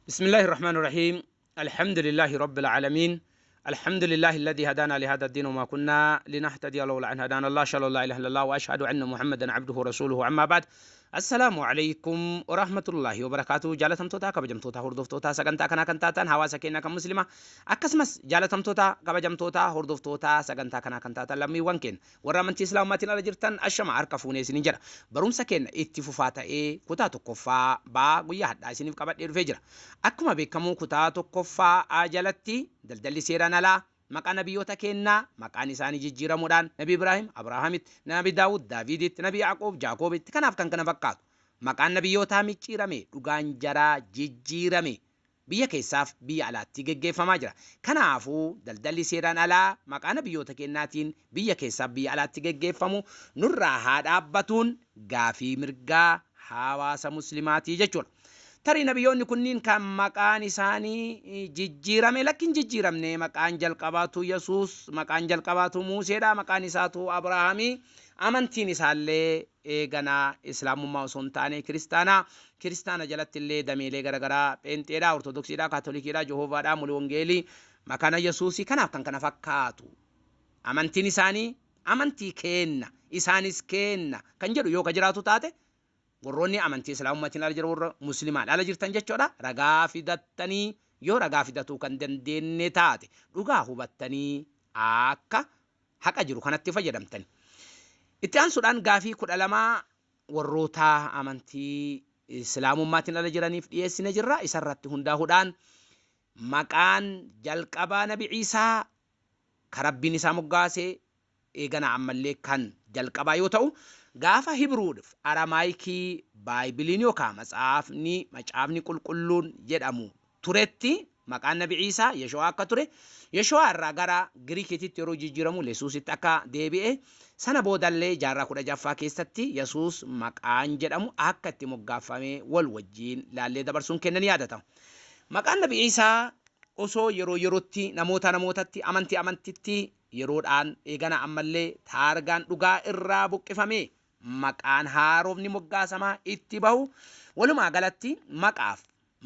بسم الله الرحمن الرحيم. الحمد لله رب العالمين. الحمد لله الذي هدانا لهذا الدين وما كنا لنهتدي لولا أن هدانا الله. أشهد أن لا إله إلا الله وأشهد أن محمدا عبده ورسوله. أما بعد، السلام عليكم ورحمة الله وبركاته. Jaalatamtoota, kabajamtoota, hordoftoota sagantaa kanaa kan taatan hawaasa keenya kan Muslimaa, akkasumas jaalatamtoota, kabajamtoota, hordoftoota sagantaa kanaa kan taatan lammiiwwan keenya warra amantii Islaamummaatiin ala jirtan, ashama, harka fuunee isiniin jedha. Barumsa keenya itti fufaa ta'ee kutaa tokkoffaa baa guyyaa hadhaa isiniif qabadhee dhufee jira. Akkuma beekamu, kutaa tokkoffaa A jalatti daldalli seeraan alaa maqaa nabiyyoota kennaa maqaan isaanii jijjiiramuudhaan Nabi Ibraahim Abrahaamitti, Nabi Daawud Daaviditti, Nabi Yaaqoob Jaakoobitti, kanaaf kan kana fakkaatu maqaan nabiyyootaa micciirame, dhugaan jaraa jijjiirame biyya keessaaf biyya alaatti geggeeffamaa jira. Kanaafuu daldalli seeraan alaa maqaa nabiyyoota kennaatiin biyya keessaaf biyya alaatti geggeeffamu nurraa haa dhaabbatuun gaafii mirgaa hawaasa Muslimaatii jechuudha. Tarii nabiyyoonni kunniin kan maqaan isaanii jijjiirame, lakki, hin jijjiiramne. Maqaan jalqabaatu Yesuus, maqaan jalqabaatu Museedha, maqaan isaatu Abrahaamii, amantiin isaallee eeganaa Islaamummaa osoo hin taane Kiristaanaa. Kiristaana jalatti illee dameelee garaagaraa, Pheenxeedha, Ortodoksiidha, Kaatolikiidha, Jehoovaadha, Muli Wangeelii, Makaana Yesuusii, kanaaf kan kana fakkaatu. Amantiin isaanii amantii keenna, isaanis keenna kan jedhu yoo ka jiraatu taate, warroonni amantii Islaamummaatiin ala jiran, warra Muslimaan ala jirtan jechuudha, ragaa fidattanii, yoo ragaa fidatuu kan dandeenye taate, dhugaa hubattanii akka haqa jiru kanatti fayyadamtani. Itti aansuudhaan gaafii 12 warroota amantii Islaamummaatiin ala jiraniif dhiyeessine jirra. Isarratti hundaa'uudhaan maqaan jalqabaa Nabi Ciisaa ka Rabbiin isaa moggaase eegana ammallee kan jalqabaa yoo ta'u, gaafa Hibruudhaaf Aramaayikii Baaybiliin yookaan matsaafni Macaafni Qulqulluun jedhamu turetti maqaan Nabi Ciisaa Yeshua akka ture, Yeshua irraa gara Giriikiitti yeroo jijjiiramu Yesuusitti akka deebi'e, sana boodallee jaarraa 16ffaa keessatti Yesuus maqaan jedhamu akka itti moggaafame wal wajjiin laallee dabarsuun kennan yaadatama. Maqaan Nabi Ciisaa osoo yeroo yerootti, namoota namootatti, amantii amantitti yeroodhaan eegana ammallee taargaan dhugaa irraa buqqifamee maqaan haarofni moggaasamaa itti bahu, walumaa galatti maqaaf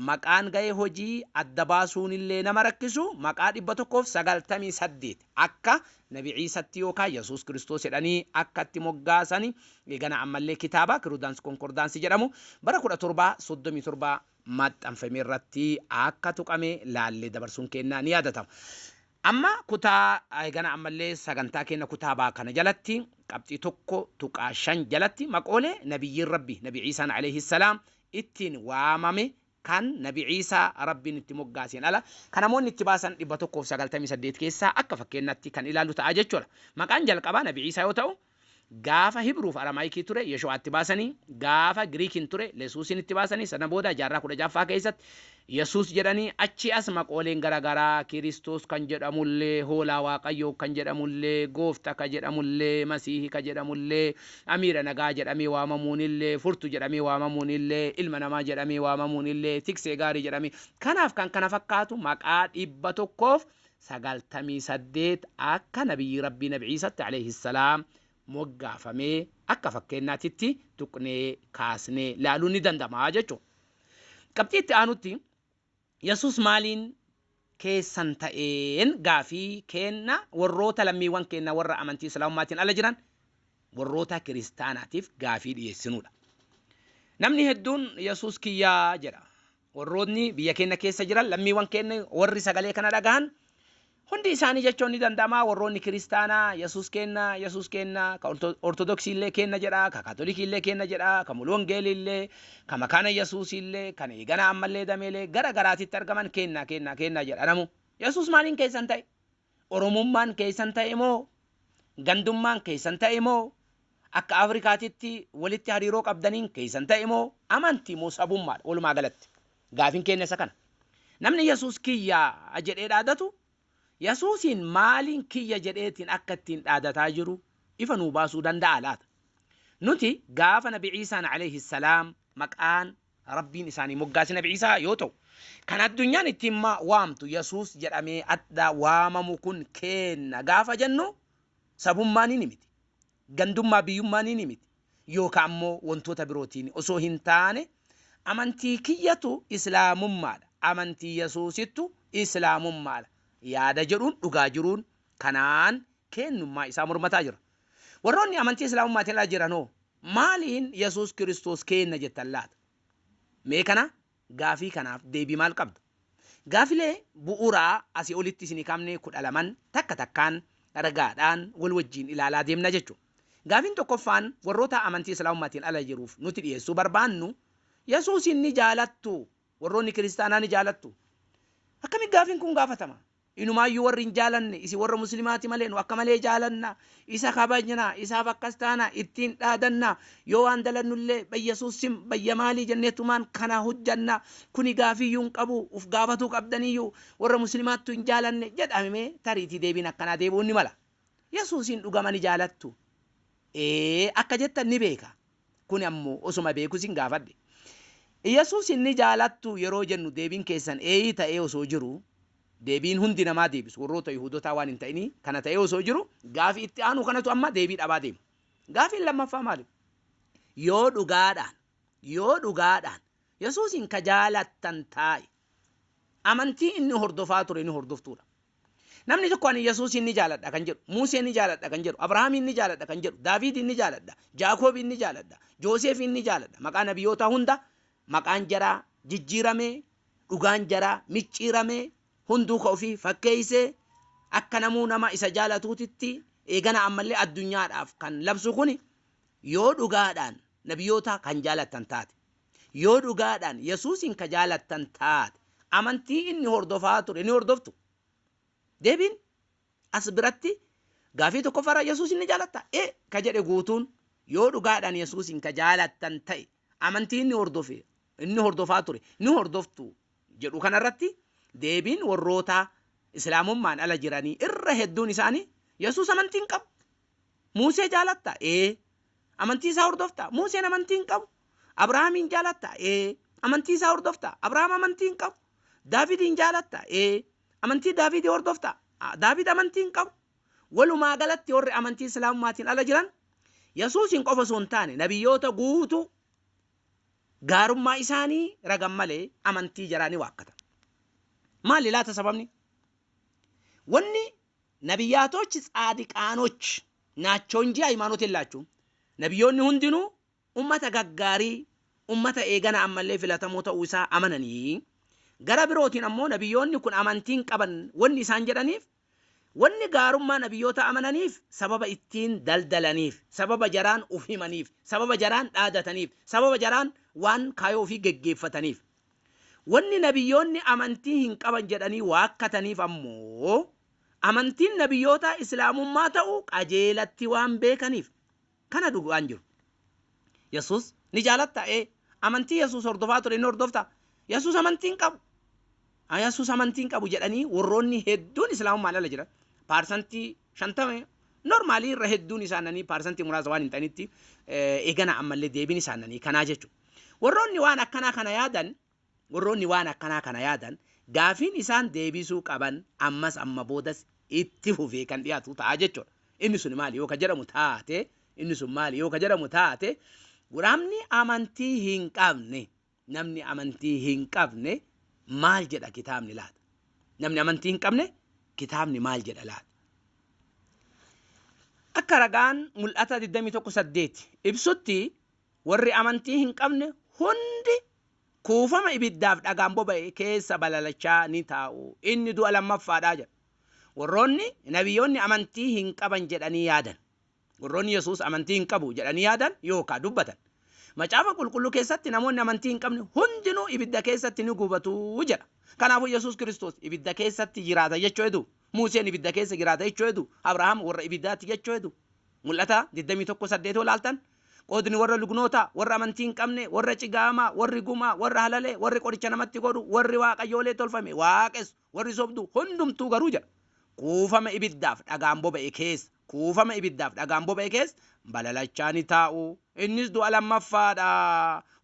maqaan ga'ee hojii adda baasuun illee nama rakkisu, maqaa 198 akka Nabi Ciisatti yookaan Yesuus Kiristoos jedhanii akka itti moggaasani eegana ammallee kitaaba Kirudaans Konkordaansii jedhamu bara 1737 maxxanfame irratti akka tuqame laallee dabarsuun kennaa ni yaadatama. Amma kutaa eegana ammallee sagantaa keenya kutaa baa kana jalatti qabxii 1.5 jalatti maqoolee nabiyyiin Rabbi Nabi Ciisaan alayhi salaam ittiin waamame, kan Nabi Ciisaa Rabbiin itti moggaaseen ala kan namoonni itti baasan 198 keessaa akka fakkeenyaatti kan ilaallu ta'a jechuudha. Maqaan jalqabaa Nabi Ciisaa yoo ta'u, gaafa Hibruuf Aramaayikii ture Yeshu'aatti baasanii, gaafa Giriikiin ture Lesuusiin itti baasanii, sana booda jaarraa 16ffaa keessatti Yesuus jedhanii, achi as maqooleen garaagaraa Kiristoos kan jedhamullee, hoolaa Waaqayyoo kan jedhamullee, Goofta kan jedhamullee, Masiihi kan jedhamullee, amiira nagaa jedhamee waamamuunillee, furtu jedhamee waamamuunillee, ilma namaa jedhamee waamamuunillee, tiksee gaarii jedhamee, kanaaf kan kana fakkaatu maqaa 198 akka nabiyyi Rabbii Nabi Ciisatti alayhi salaam moggaafamee akka fakkeenyaatitti tuqnee kaasnee laaluun ni danda'ama jechuudha. Qabxii itti aanutti Yesuus maaliin keessan ta'een gaafii kenna warroota lammiiwwan keenya warra amantii Islaamummaatiin ala jiran, warroota Kiristaanaatiif gaafii dhiyeessinudha. Namni hedduun Yesuus kiyyaa jedha. Warroonni biyya keenya keessa jiran, lammiiwwan keenya warri sagalee kana dhagahan hundi isaanii jechuun ni danda'ama, warroonni Kiristaanaa Yesuus kenna, Yesuus kenna, ka Ortodoksii illee kenna jedha, ka Kaatolikii illee kenna jedha, ka Mulu Wangeelii illee, ka Makaana Yesuus illee, kan eegana ammallee dameelee gara garaatitti argaman kenna, kenna, kenna jedha namu. Yesuus maaliin keessan ta'e? Oromummaan keessan ta'e moo? Gandummaan keessan ta'e moo? Akka Afrikaatitti walitti hariiroo qabdaniin keessan ta'e moo? Amantii moo sabummaadha walumaa galatti? Gaafiin keenya isa kana. Namni Yesuus kiyya jedhee dhaadatu Yesuusiin maaliin kiyya jedheetiin akka ittiin dhaadataa jiru ifa nuu baasuu danda'a laata? Nuti gaafa Nabi Ciisaan alayhi salaam maqaan Rabbiin isaanii moggaase Nabi Ciisaa yoo ta'u, kan addunyaan ittiin waamtu Yesuus jedhamee adda waamamu kun keenna gaafa jennu, sabummaan ni miti. Gandummaa biyyummaan ni miti. Yookaan ammoo wantoota birootiin osoo hin taane, amantii kiyyatu Islaamummaadha. Amantii Yesuusittu Islaamummaadha yaada jedhuun dhugaa jiruun kanaan keennummaa isaa mormataa jira. Warroonni amantii Islaamummaatiin ala jiran hoo maaliin Yesuus Kiristoos keenna jettan laata? Mee kana gaafii kanaaf deebii maal qabdu? Gaafilee bu'uuraa asii olitti isinii kaafne 12n takka takkaan ragaadhaan wal wajjiin ilaalaa deemna jechuudha. Gaafiin tokkoffaan warroota amantii Islaamummaatiin ala jiruuf nuti dhiyeessuu barbaannu, Yesuusiin ni jaalattuu? Warroonni kiristaanaa ni jaalattu? Akkamitti gaafiin kun gaafatama? Inumaayyuu warri hin jaalanne isin warra muslimaati malee nu akka malee jaalanna, isa kabajna, isaaf akkas taana, ittiin dhaadanna, yoo waan dalannullee bayyasuus sim, bayya maalii jenneetumaan kana hojjanna, kuni gaafiiyyuu hin qabu, uf gaafatuu qabdaniyyuu warra muslimaattu hin jaalanne jedhamee tariitii deebiin akkanaa deebi'uun ni mala. Yesuusiin dhugama ni jaalattu? Ee akka jettan ni beeka. Kuni ammoo osoma beeku isin gaafadhe. Yesuusin ni jaalattuu yeroo jennu deebiin keessan eeyii ta'ee osoo jiru, deebiin hundi namaa deebisu warroota Yihuudotaa waan hin ta'inii kana ta'ee osoo jiru, gaafii itti aanu kanatu amma deebii dhabaa deema. Gaafiin lammaffaa maali? Yoo dhugaadhaan, yoo dhugaadhaan Yesuusin ka jaalattan taa'e, amantii inni hordofaa ture ni hordoftuudha. Namni tokko ani Yesuusiin ni jaaladha kan jedhu, Muusee ni jaaladha kan jedhu, Abrahaamiin ni jaaladha kan jedhu, Daaviidiin ni jaaladha, Jaakoobiin ni jaaladha, Jooseefiin ni jaaladha. Maqaa nabiyootaa hunda maqaan jaraa jijjiiramee, dhugaan jaraa micciiramee, hunduu ka ofii fakkeeysee akka namuu nama isa jaalatuutitti eegana ammallee addunyaadhaaf kan labsu kuni yoo dhugaadhaan nabiyootaa kan jaalattan taate, yoo dhugaadhaan Yesuusiin ka jaalattan taate, amantii inni hordofaa ture ni hordoftu? Deebiin as biratti gaafii tokkoffaarraa Yesuusiin ni jaalatta? Ee ka jedhe guutuun yoo dhugaadhaan Yesuusiin ka jaalattan ta'e amantii inni hordofe inni hordofaa ture ni hordoftu jedhu kanarratti deebiin warroota Islaamummaan ala jiranii irra hedduun isaanii Yesuus amantii hin qabu. Muusee jaalatta? Ee. Amantii isaa hordofta? Muuseen amantii hin qabu. Abrahaamiin jaalatta? Ee. Amantii isaa hordofta? Abrahaam amantii hin qabu. Daavidiin jaalatta? Ee. Amantii Daavidii hordofta? Daavid amantii hin qabu. Walumaa galatti warri amantii Islaamummaatiin ala jiran Yesuusiin qofa osoo hin taane nabiyyoota guutuu gaarummaa isaanii ragan malee amantii jaraa ni waakkatan. Maali laata sababni? Wanni Nabiyyaatoch tsaadiqaanoch naachoo inji hayimaanot yellaachum. Nabiyyoonni hundinuu ummata gaggaarii, ummata eegana ammallee filatamoo ta'uu isaa amananii, gara birootiin ammoo nabiyyoonni kun amantii hin qaban wanni isaan jedhaniif, wanni gaarummaa nabiyyootaa amananiif sababa ittiin daldalaniif, sababa jaraan uf himaniif, sababa jaraan dhaadataniif, sababa jaraan waan kaayoo ufii geggeeffataniif. Wanni nabiyyoonni amantii hin qaban jedhanii waakkataniif ammoo amantiin nabiyyootaa Islaamummaa ta'uu qajeelatti waan beekaniif. Kana dhugaan jiru. Yesuus ni jaalattaa? Ee. Amantii Yesuus hordofaa ture ni hordoftaa? Yesuus amantii hin qabu. Yesuus amantii hin qabu jedhanii warroonni hedduun Islaamummaan ala jiran 50% normaalii irra hedduun isaanii paarsantii muraasa waan hin ta'initti eegana ammallee deebiin isaanii kanaa jechuudha. Warroonni waan akkanaa kana yaadan Warroonni waan akkanaa kana yaadan gaafiin isaan deebisuu qaban ammas amma boodas itti fufee kan dhiyaatu ta'a jechuudha. Inni sun maali yoo ka jedhamu taate, inni sun maali yoo ka jedhamu taate, namni amantii hin qabne, namni amantii hin qabne maal jedha kitaabni laata? Namni amantii hin qabne kitaabni maal jedha laata? Akka ragaan Mul'ata 21:8 ibsutti warri amantii hin qabne hundi kuufama ibiddaaf dhagaan boba'e keessa balalachaa ni taa'u. Inni du'a lammaffaadha jedha. Warroonni nabiyyoonni amantii hin qaban jedhanii yaadan, warroonni Yesuus amantii hin qabu jedhanii yaadan yookaa dubbatan, Macaafa Qulqulluu keessatti namoonni amantii hin qabne hundinuu ibidda keessatti ni gubatu jedha. Kanaafuu Yesuus Kiristoos ibidda keessatti jiraata jechuu hedu? Muuseen ibidda keessa jiraata jechuu hedu? Abrahaam warra ibiddaatti jechuu hedu? Mul'ata 21:8 yoo ilaaltan Qoodni warra lugnootaa, warra amantii hin qabnee, warra cigaamaa, warri gumaa, warra halalee, warri qoricha namatti godhu, warri waaqayyoolee tolfame waaqessu, warri sobduu hundumtuu garuu jedha. Kuufama ibiddaaf dhagaan boba'e keessa, kuufama ibiddaaf dhagaan boba'e keessa balalachaa ni taa'u. Innis du'a lammaffaa dha.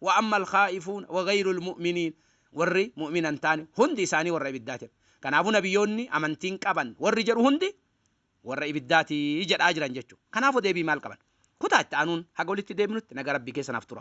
Wa amma al-khaa'ifuuna wa ghayrul mu'miniin. Warri mu'mina hin taane hundi isaanii warra ibiddaati jedha. Kanaafuu nabiyyoonni amantii hin qaban warri jedhu hundi warra ibiddaati jedhaa jiran jechuudha. Kanaafuu deebii maal qaban? Kutaa itti aanuun haga walitti deebinutti nagaa Rabbii keessa naaf tura.